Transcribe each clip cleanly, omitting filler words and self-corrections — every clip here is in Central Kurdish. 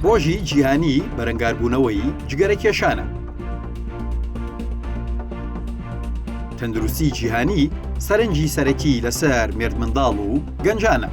ڕۆژی جیهانی بەرەنگاربوونەوەی جگەرەکێشانە. تەندروستی جیهانی سەرنجی سەرەکی لەسەر مێردمنداڵ و گەنجانە.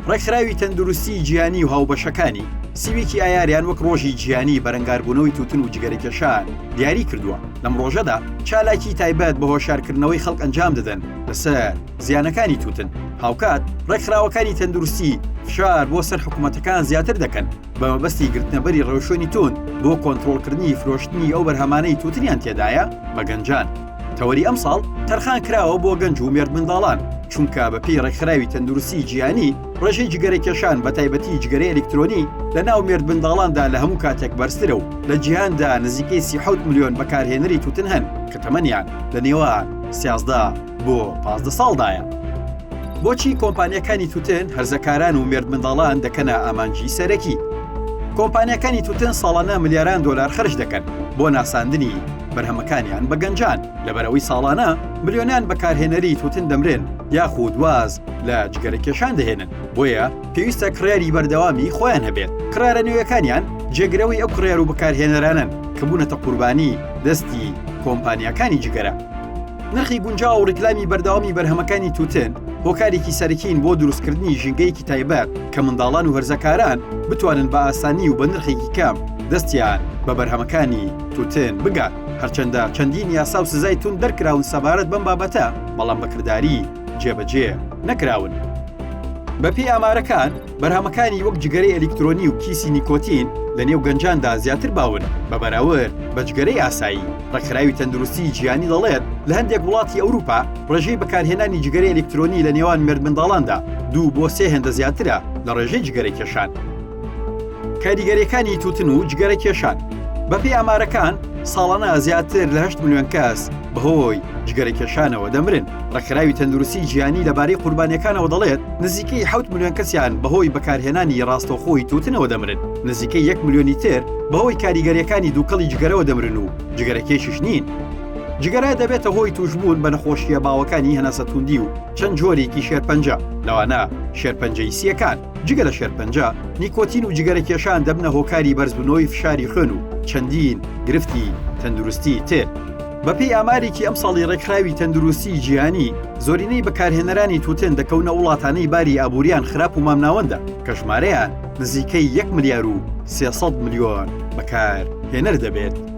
ڕێکخراوی تەندروستی جیهانی و هاوبەشەکانی سیوێکی ئایاریان وەک ڕۆژی جیهانی بەرەنگاربوونەوەی تووتن و جگەرەکێشان دیاری کردووە. لەم ڕۆژەدا چالاکی تایبەت بە هۆشارکردنەوەی خەڵک ئەنجام دەدەن لەسەر زیانەکانی تووتن. هاوکات ڕێکخراوەکانی تەندروستی فشار بۆ سەر حکوومەتەکان زیاتر دەکەن بە مەبەستی گرتنەبەری ڕێوشوێنی توند بۆ کۆنترۆڵکردنی فرۆشتنی ئەو بەرهەمانەی تووتنیان تێدایە بە گەنجان. تەوەری ئەمساڵ تەرخان کراوە بۆ گەنج و مێردمنداڵان، چونکە بەپێی ڕێکخراوی تەندروستی جیهانی ڕێژەی جگەرەکێشان بە تایبەتی جگەرەی ئەلیکترۆنی لە ناو مێردمنداڵاندا لە هەموو کاتێک بەرزترە و لە جیهاندا نزیکەی 37 ملیۆن بەکارهێنەری تووتن هەن کە تەمەنیان لە نێوان 13 بۆ 15 ساڵدایە. بۆچی کۆمپانیاکانی توتن هەرزەکاران و مێردمنداڵان دەکەنە ئامانجی سەرەکی؟ کۆمپانیاکانی توتن ساڵانە ملیاران دۆلار خەرج دەکەن بۆ ناساندنی بەرهەمەکانیان بە گەنجان، لەبەرئەوەی ساڵانە ملیۆنان بەکارهێنەری توتن دەمرن یاخود واز لە جگەرەکێشان دەهێنن، بۆیە پێویستە کڕیاری بەردەوامی خۆیان هەبێت. کڕیارە نوێیەکانیان جێگرەوەی ئەو کڕیار و بەکارهێنەرانەن کە بوونەتە قوربانی دەستی کۆمپانیاکانی جگەرە. نرخی گونجاو و ڕیکلامی بەردەوامی بەرهەمەکانی توتن هۆکارێکی سەرەکین بۆ دروستکردنی ژینگەیەکی تایبەت کە منداڵان و هەرزەکاران بتوانن بە ئاسانی و بە نرخێکی کەم دەستیان بە بەرهەمەکانی توتن بگات. هەرچەندە چەندین یاسا و سزای توند دەرکراون سەبارەت بەم بابەتە، بەڵام بە کرداری جێبەجێ نەکراون. بەپێی ئامارەکان، بەرهەمەکانی وەک جگەرەی ئەلیکترۆنی و کیسی نیکۆتین لە نێو گەنجاندا زیاتر باون بە بەراورد بە جگەرەی ئاسایی. ڕێکخراوی تەندروستیی جیهانی دەڵێت، لە هەندێک وڵاتی ئەوروپا ڕێژەی بەکارهێنانی جگەرەی ئەلیکترۆنی لە نێوان مێردمنداڵاندا دوو بۆ سێ هێندە زیاترە لە ڕێژەی جگەرەکێشان. کاریگەریەکانی توتن و جگەرە کێشان بەپێی ئامارەکان ساڵانە زیاتر لە 8 ملیۆن کەس بەهۆی جگەرە کێشانەوە دەمرن ڕێکخراوی تەندروستی جیهانی لەبارەی قوربانیەکانەوە دەڵێت نزیکەی 7 ملیۆن کەسیان بەهۆی بەکارهێنانی ڕاستەوخۆی توتنەوە دەمرن نزیکەی 1 ملیۆنی تر بەهۆی کاریگەریەکانی دووکەڵی جگەرەوە دەمرن و جگەرەکێشیش نین. جگەرە دەبێتە هۆی توشبوون بە نەخۆشیە باوەکانی هەناسەتوندی و چەند جۆرێکی شێرپەنجە لەوانە شێرپەنجەی سیەکان. جگە لە شێرپەنجە، نیکۆتین و جگەرەکێشان دەبنە هۆکاری بەرزبوونەوەی فشاری خوێن و چەندین گرفتی تەندروستی تر. بەپێی ئامارێکی ئەمساڵی ڕێکخراوی تەندروستیی جیهانی، زۆرینەی بەکارهێنەرانی تووتن دەکەونە وڵاتانەی باری ئابوورییان خراپ و مامناوەندە کە ژمارەیان نزیکەی یەک ملیار و 300 ملیۆن بەکارهێنەر دەبێت.